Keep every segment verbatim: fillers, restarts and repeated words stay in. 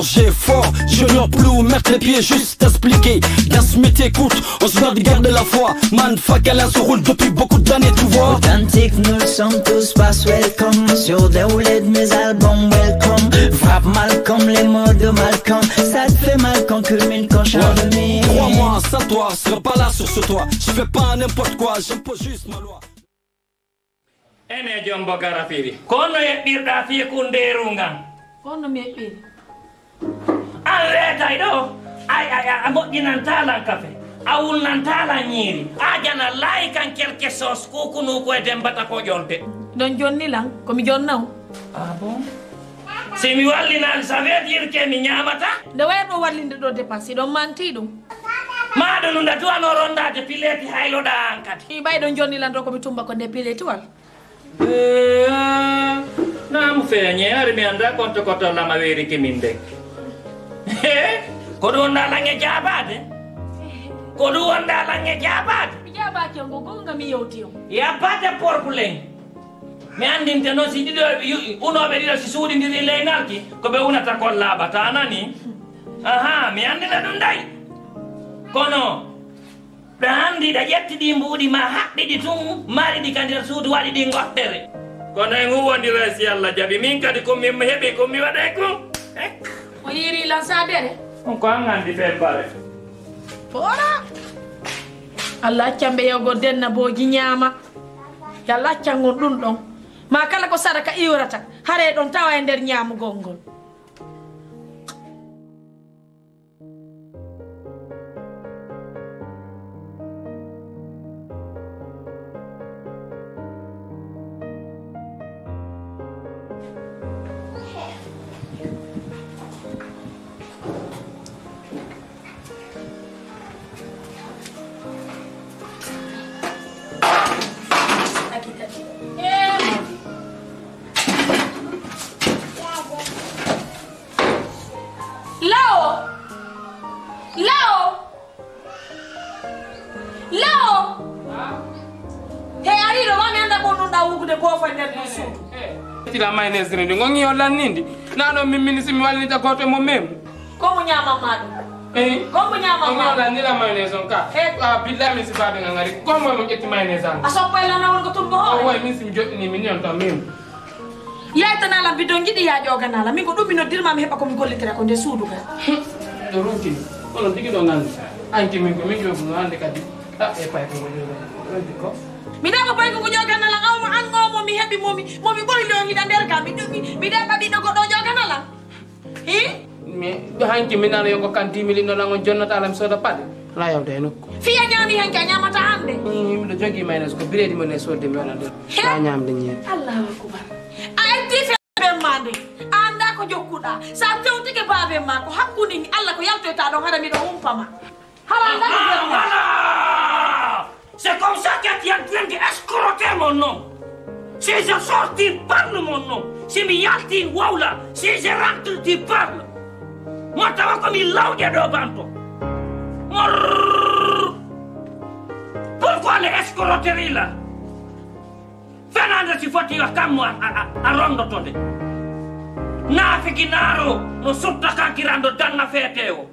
J'ai fort, je n'en plus mettre les pieds juste expliquer. Dans ce métier écoute, on se doit de garder la foi. Man, fuck, elle a ce rôle depuis beaucoup d'années, tu vois. Authentique, nous le sommes tous, passe welcome. Sur des roulettes, mes albums, welcome. Frappe mal comme les mots de Malcolm. Ça te fait mal quand culmine, quand charme. Crois-moi, sans toi, je serais pas là sur ce toit. Je fais pas n'importe quoi, j'impose juste ma loi. Ene jombo garafiri. Ko honno eɓɓirɗaa fii kundeeru ngan? Ko honno mi eɓɓiri? An reetay ɗoo. Ay, ay, a moƴƴinantaa lan kafe. A wulnantaa lan ñiiri. A jana laayi kan kelke soos kuukunuu ko e dembata ko ƴolde. Ɗon jonni lan, ko mi jonna on. Ah bon? Si mi wallinaali, ça veut dire que mi ñaamataa? Nde wayatnoo wallinde ɗoo dépense, hiɗon mantii ɗum. Maa ɗum ɗum ɗa duwanoo rondaade pileeti hayloɗaa an kadi. Mi ɓay ɗon jonni lan ɗoo ko mi tumba ko nde pileetiwal. Eh, naamu feeñee, hari mi anndaa konto koto lama weeriki min de. Ko ɗum wonɗaa lan e jaabaade? Ko ɗum wonɗaa lan e jaabaade? Mi jaabaaki on, ko goonga mi yewti on. Y a pas de problème. Mi anndinte noon si ɗiɗo yu-, unooɓe ɗiɗo si suuɗindirii ley nalki, ko ɓe unata kon laaɓataa, a nanii? Ahaa, mi anndina ɗum day. Kono ɓe anndi ɗa ƴetti ɗi mbuuɗi ma haɓɓi ɗi tun, mari ɗi ka nder suudu, waɗi ɗi ngoɗɗere. Kono en huwondira si Alla jaɓi. Min kadi ko min mi heɓi, ko mi waɗay kon. Eh? O yiiri lan saabere? On ko an anndi fen bare. Poora! Alla accan ɓe yewgo denna booji ñaama. Yo Allah accan on ɗum ɗon. Maa kala ko sadaka iwrata, haray ɗon tawa e nder ñaamugol ngol. Lawo! Lawo! Lawo! He ariiɗo ma mi annda ko nunɗa wugude boofo e nder ɗum suudu. Tila mayonnaise ndi ngongi o lannindi. Nano min min si mi wallita goto mo mem. Ko mo ñaman ma ɗum? Eh? Ko mo ñaman ma ɗum? Nila mayonnaise on ka. Eh? Ah, billahi min si babe nga ngari. Ko mo mo ƴetti mayonnaise an? A soppo e lana won ko tumbo o. Way min si mi joɗɗini min yon tan min. Yaltanalam bidon giɗi ya ƴoganala. Min ko ɗum mi noddirma mi heɓa ko mi gollitira ko nde suudu ga. Ɗo runtini. Kono tigi ɗo ngandi. Anki min ko min joguno hande kadi. Ah, e pay ko ngol ronti ko. Mi ɗaɓa pay ko ko ƴoganala awmo an omo mi heɓi momi momi ɓoylo hiɗa nder ga mi ɗumi mi ɗaɓa ɓiɗɗo goɗɗo ƴoganala. Hi? Mi hanki mi nana yonko kan dix mille ɗo nango jonnata alam soda paɗe. Ala yawde e nokku. Fiya ñaami hanki a ñamata hande. Miɗo jogi maynes ko biredi mo ne sodde mi wona nder. He? Sa ñamde ñeeɗi. Allahu akbar. A etti fe ɓen ma nde. A annda ko jokkuɗa. Sa tewtike baaben ma ko hakkunde ni Allah ko yaltoyta ɗon hara miɗo humpama. Hara annda ko jokkuɗa. C'est comme ça que tu es en train d'escroquer mon nom. Si je sors, tu parles mon nom. Si mi yalti, wawla. Si je rentre, tu parles. Mo tawa ko mi lawƴe ɗo banto. Morr. Pourquoi les escroqueries là? Fenande si foti yo kammu a, a, a, a rondoto nde. Naafiki naaro no sutta kankirando danna feete o.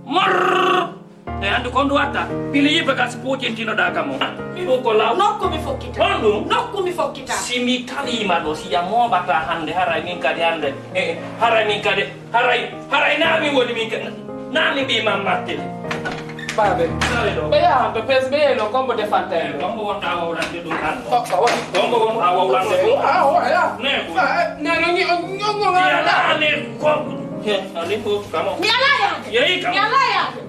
Morr. E andu ko ndu watta. Pili yiɓe gal si puƴintinoɗa kam o. Ɗum ko law. Nokku mi fokkita. Honɗum? Nokku mi fokkita. Si mi tawiima ɗo, si a mooɓata hannde, haray min kadi hannde. E, haray min kadi, haray, haray naa min woni min kadi. Naa min ɓii man matte. Baabe. Sare ɗo. Ɓe yahan to pes, ɓe yehi ɗo, kombo defanta en. Kombo wonta wawlande ɗum hannde. Ko, ko woni? Kombo wonta wawlande ɗum. Ah, waya. Ne ko? Ah, eh, ne, no, ni, on, on, on, Yana ne ko? He, ani ko, kamo. Mi alaa yahde. Yehi kam. Mi alaa yahde.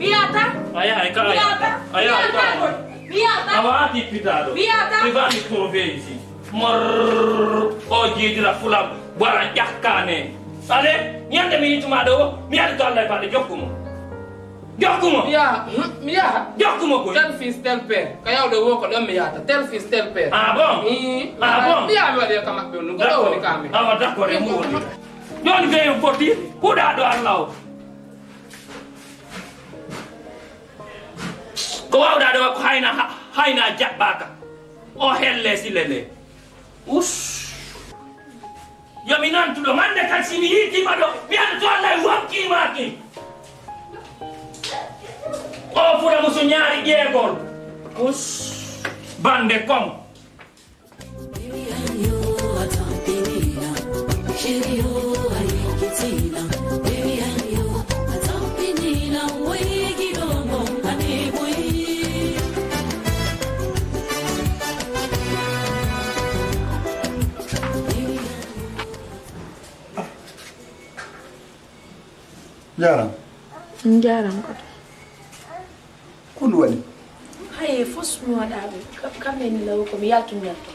Mi yahata. A yahay ka, a yahay. Mi yahata. A yahay ka. Mi yahata. Mi yahata. A waati pitaaɗo. Mi yahata. Mi baa mi trouvé ici. Morr. O jiidira fulam. Wara ƴakkaane. Ale, ñande mi yituma ɗo, mi ari to Allah e faade jokkumo. Jokkumo. Mi yaha. Hmm, mi yaha. Jokkumo koy. Tel fils, tel père. Ka yawde wo ko ɗon mi yahata. Tel fils, tel père. Ah bon? Ii. Ah bon? Mi yaha mi waɗi ka maɓɓe on. Ko ɗo woni ka min. Awa d'accord, e mo woni. Jooni feewi fotti. Kuuɗaaɗo Allah o. Ko waawɗaa ɗo ko hayna, hayna jaɓɓaaka. O helle si lele. Us. Yo mi nantu ɗo, hannde kadi si mi yiitii ma ɗo, mi annda to Allah e wonkii ma ki. O fula musu ñaari ƴeegol. Us, bande kon. Jaaraama. Jaaraama kadi. Ko ɗum waɗi? Haye fos mi waɗa ɗum. Kamɓe ni lawo ko mi yaltu nder ton.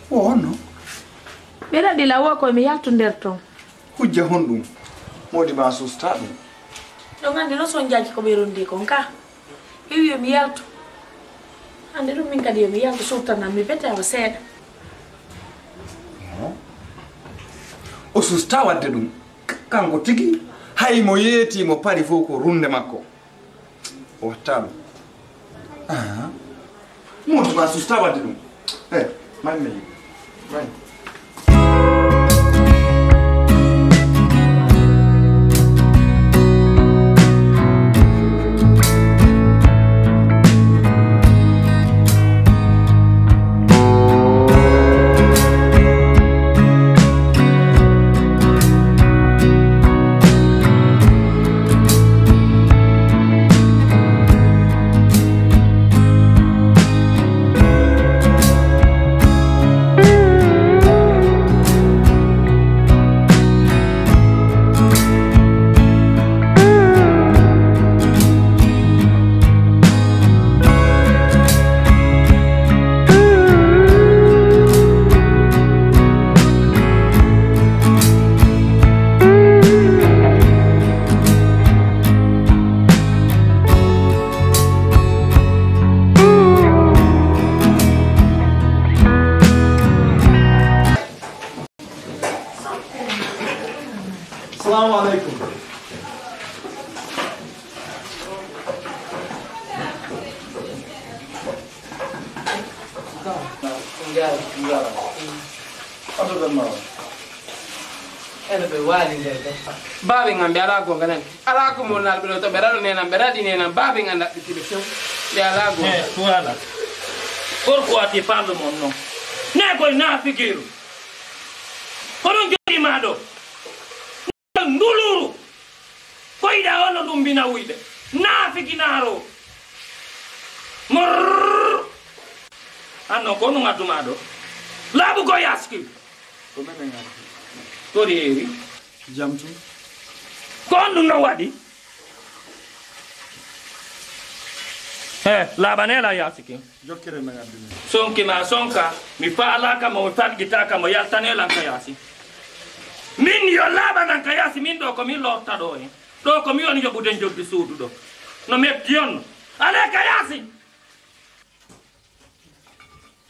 O honno? Ɓe daɗi lawo ko mi yaltu nder ton. Hujja honɗum? Moodi ma susta ɗum. Ɗon hannde no son jaaji ko ɓe rondi kon ka. Ɓe wi yo mi yaltu. Hannde ɗum min kadi yo mi yaltu surtanan mi bete awa seeɗa. O susta wadde ɗum. Kanko tigi hay mo yeeti mo pari fof ko runde makko. O watta ɗum. Moodi ma susta wadde ɗum. E mami. Salaamu aleykum. Ene ɓe waali nder ɗo. Baaɓe ngam ɓe alaa goonga nani. Alaa ko mo nalɓe ɗo to ɓe raɗo nenan ɓe raɗi nenan baaɓe ngam ɗaɓɓitiɓe few. Ɓe alaa goonga. Eh, Tuwala. Pourquoi tu parles mon nom? Ne koye naafigiiru. Ko ɗum jogii ma ɗo. Nduluru. Ko yiɗa on no ɗum mbina wuyɓe. Naafiginaaro. Morr. Anno ko ɗum adduma ɗo. Laaɓu ko yaski. Ko menen ngaddi. Ko reeri. Jam tun. Ko on ɗum no waɗi? He, laaɓanee la yaasi kin. Jokkere men addini. Sonki ma sonka, mi faalaaka mo, mi falgitaaka mo, yaltanee lan ka yaasi. Min yo laaɓanan ka yaasi, min ɗo ko min lorta ɗo en. Ɗo ko mi woni yoɓude njoggi suudu ɗo. No metti on. Alee ka yaasi.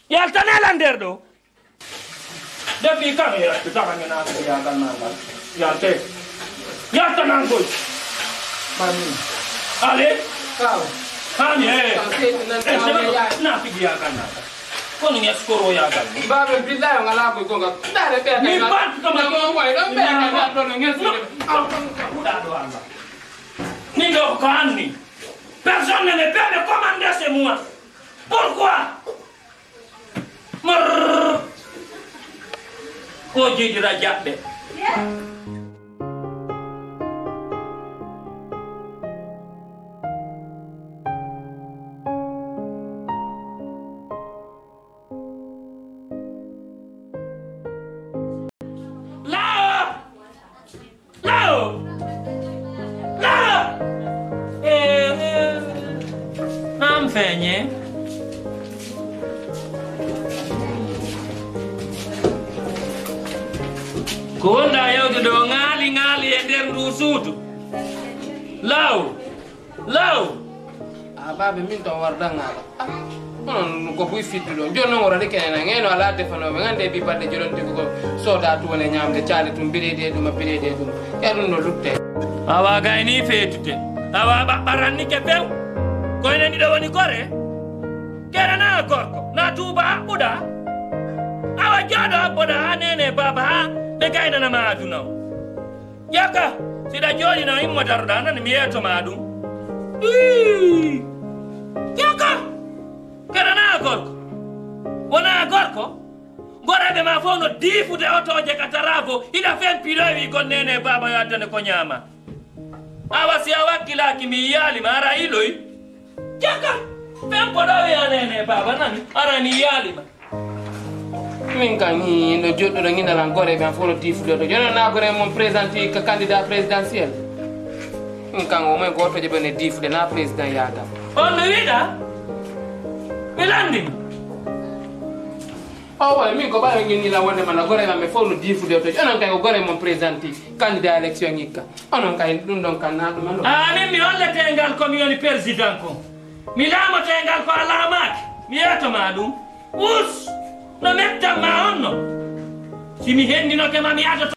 Yaltanee lan nder ɗo. Depuis quand e yaltu tawa ngena ko yagal ma ngal? Yalte. Yalta nan goy. Mami. Ale. Kaw. Hani e. Kaw seytu nan e sema na figi yagal na. Kono ngi skoro yagal ni. Babe billahi ngala ko gonga. Dare be ka. Mi bat ko ma ko way don be ka don ngi. Kuda do anga. Ni do ko anni. Personne ne peut me commander chez moi. Pourquoi? Mrrr. Ko jiidira jaɓɓe. Law! Law! Law! Eh, eh. An feeñe. Ko wonɗa yewde ɗo ŋaali ŋaali e nder ndu suudu. Law! Law! A baabe min tan warda ŋaala. Onon ko buy fidduɗo. Jooni noon o radi kene nan. Eno alaa defanooɓe. Ngannde bi baɗɗe jolonti ko soda tuwone ñaamde caali tum biredi e ɗum a biredi e ɗum. Ya ɗum no lutte. Awa gayni feetute. Awa ɓaɓɓaranni ke few. Koyne ɗiɗo woni kore. Kere na gorko. Na tuuba aɓɓuɗa. Awa jooɗo aɓɓuɗa ha nene baba ha. Ɓe gaynana ma aduna o. Jaka, si ɗa jooɗi na immo daroɗa, nani mi yeeto ma ɗum. Ii! Jaka! Kera na gorko. Wona gorko? Goreɓe ma fof no diifude otooje ka tarafo, hiɗa fen piɗo e wi gonnene baaba yo addane ko ñaama. Awa si a wakkilaaki mi yiyaali ma, ara iloy. Jaka! Fen poɗo wiya nene baaba nani, ara mi yiyaali ma. Min kan, hi, no joɗɗuɗo ginal an gore ɓen fof no diifude to. Jono na gore mon présenté ka candidat présidentiel. Min kan o moy goto je ɓe ne diifude na président yaata. On no wiɗa? Mi landini. O wala min ko ɓaɗo ginila wonde mana gore maɓɓe fof no diifude to. Onon kay ko gore mon présenté candidat élection ikka. Onon kay ɗum ɗon kan na ɗum ɗo. Amin mi holletengal ko mi woni président ko. Mi laamotengal ko a laamaaki. Mi yeeto ma ɗum. Us! No mettan ma on no. Si mi hendinoke ma mi adoto.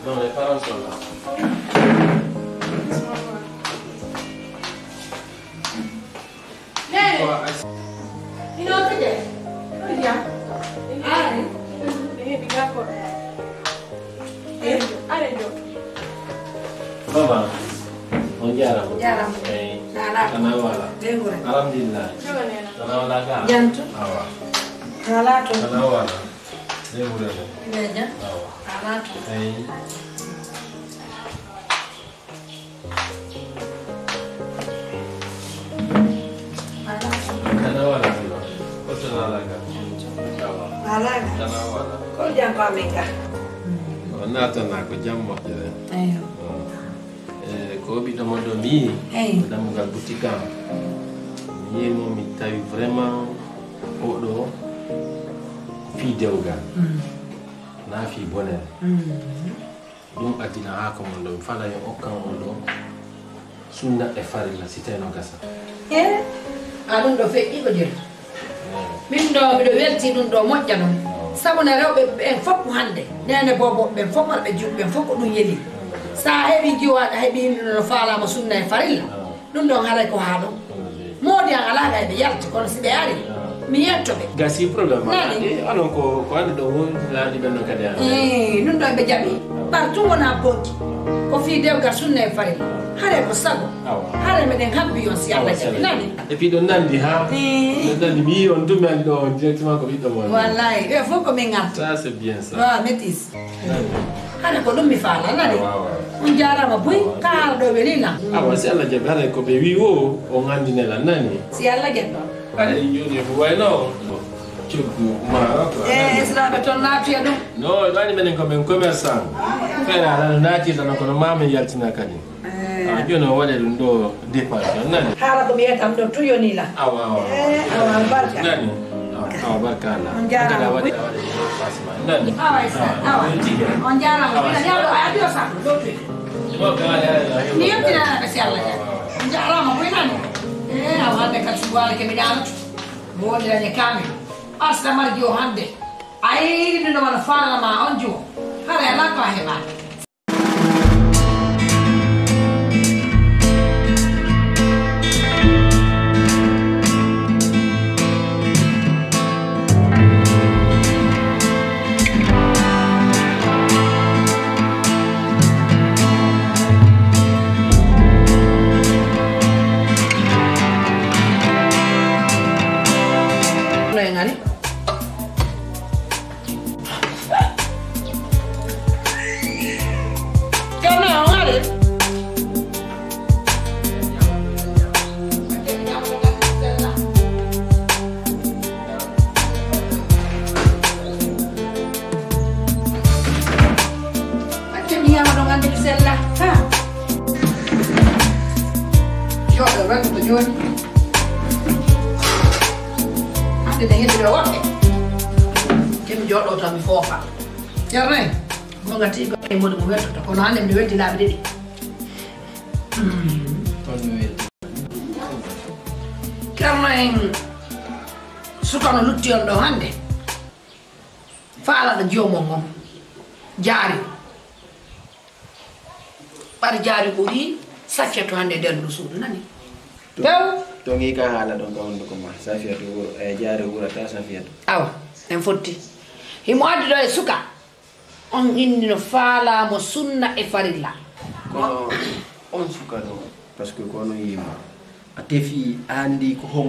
Non, les parents sont là. Nene. Ino tëjee. Ɗo jam. Ari. Mi heɓi gakko. Eh, ari ɗo. Baba, on jarama. Jarama. Eyi. Nana. Kana wala. Dengure. Alhamdulillah. Joga nena. Kana wala ka. Jantu. Awa. Kala to. Kana wala. Dengure. Ne jam. Awa. Kala to. Eyi. Kana wala ɗum ɗo? Ko tana alaga? Alaga. Kana wala. Ko jam ko amin ga. O natana ko jam moƴƴere. Eyo. E ko ɓiɗɗo mon ɗo mi yii. Eyo. Dammugal boutique am. Mi yii mo mi tawi vraiment oɗo fii dewgal. Mm. Na fii bonere. Mm. Ɗum addina haa ko mon ɗo, mi fala yo okkan on ɗo sunna e farilla si tawi no gasa. E a ɗum ɗo feƴƴi ko jeri. Min ɗo miɗo welti ɗum ɗo moƴƴa noon. Sabu ne rewɓe ɓen fof ko hannde. Nene bobo ɓen fof marɓe juuɗe ɓen fof ko ɗum yeli. Sa heɓi jiwaaɗo heɓi yimɓe no faalama sunna e farilla. Ɗum ɗon haray ko haa ɗon. Moodi an alaa kay ɓe yalti, kono si ɓe ari, mi yetto ɓe. Gasi problème ma. Nani? Onon ko, ko andi ɗo wontirani ɓen non kadi an. Eh, ɗum ɗon ɓe jaɓi. Partout wona bonki. Ko fii dewgal sunna e farilla. Haray ko sago. Awa. Haray meɗen habbi on si Allah jaɓi. Nani? Et puis ɗon nandi ha. Eh. Ɗon nandi mi on tumi andi ɗo directement ko ɓiɗɗo mon. Wallahi, ɓe fof ko min ngarti. Ça c'est bien ça. Wa métis. Hara ko ɗum mi faala nani. On jaarama buy kaara ɗo welina. Awa si Allah jaɓi haray ko ɓe wi o o ngandine lan nani. Si Allah jaɓi. Haray joni ko wayno coggu maaro ko. E israɓe toon naatuya ɗum. No ɗani menen ko men commerçant. Feere ala no naatirta no kono ma men yaltina kadi. A joni o waɗa ɗum ɗo dépense nani. Haala ko mi yetam ɗo tuyoni la. Awa awa. Eh, awa albarka. Nani. Awa barka Allah. On jaarama. Kada waɗa waɗa dépense ma nani. Awa isa. Awa. On jaarama. Ina yaɗo a addi o sa ɗo tuy. Ni yettina na kasi Allah. On jaarama ko nani. Eh, awa hande kadi suwala ke mi daalatu. Mo woni ranye kami. Asta marji o hande. Ay ɗum ɗo wano faala ma on jiwo. Hara ala ko a heɓa. Ene heddi ɓe woɗɓe. Te mi jooɗo tan mi foofa. Ceerno en, mo ngati ko e mboɗo mo weltoto, kono hannde mi welti laabi ɗiɗi. Ceerno en, suka no lutti on ɗo hannde. Faalaɗo joomum on jaari. Ɓaɗa jaari ɓuri Safiyatu hannde e nder ndu suudu, nani? To, pew. To ngi ka haala ɗon ka hunduko ma. Safiyatu wuro, e jaari wurata Safiyatu. Awa, en fotti. Himo addi ɗo e suka. On inni no faalaamo sunna e farilla. Kono on suka ɗo, parce que kono yima. A tefi, a andi ko homo